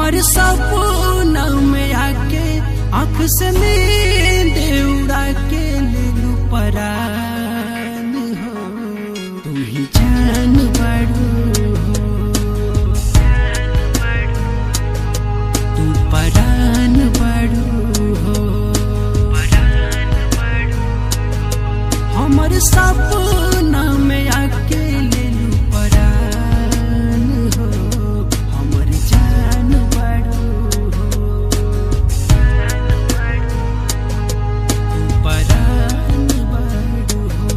हमर सपना में आके आँख से नींद उड़ा के ले लू परान हो। तू ही जान बड़ू हो, तू परान बड़ू हो। हमर सपना में आके ले लू परान हो, हमर जान बड़ू हो, तू परान बड़ू हो।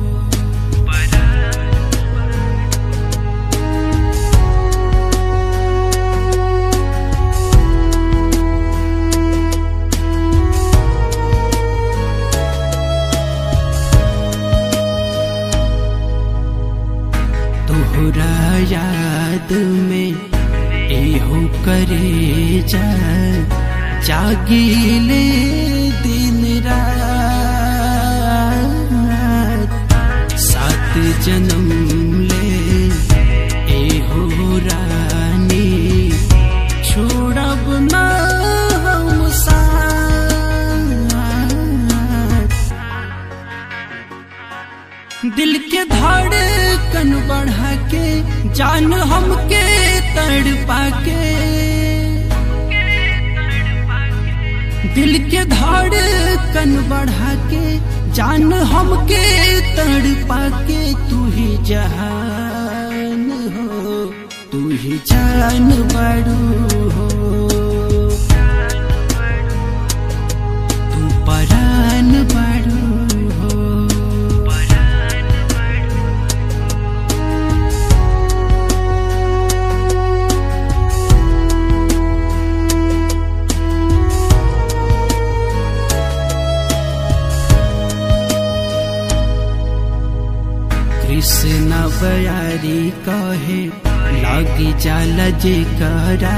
तोहरा याद में एहो करे जा जागिले दिन रात, सात जन्म ले एहो रानी छोड़ब ना हम साथ। दिल के धड़कन बढ़ा के जान हमके तड़पा के, दिल के धड़कन बढ़ा के जान हमके तड़पा के, तू ही जहान हो, तू ही जान बड़ू हो, तू परान बड़ू हो। कृष्ण बयारी कहे लागी जाला जे करा,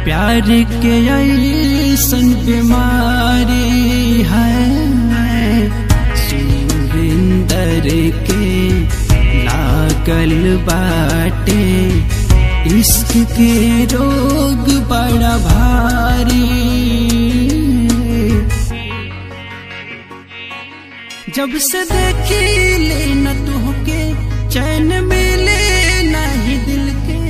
प्यार के ऐसन बीमारी है। सुरिंदर के लागल बाटे इश्क के रोग बड़ा भारी। जब से देखी ले न तुहके चैन मिले नहीं दिल के,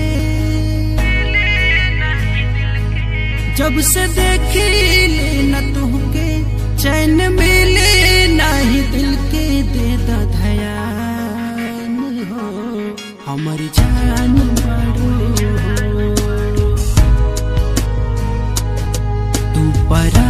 जब से देखी ले न तुहके चैन मिले नहीं दिल के, दे दा ध्यान हो हमर जान बड़ू हो, तू पर।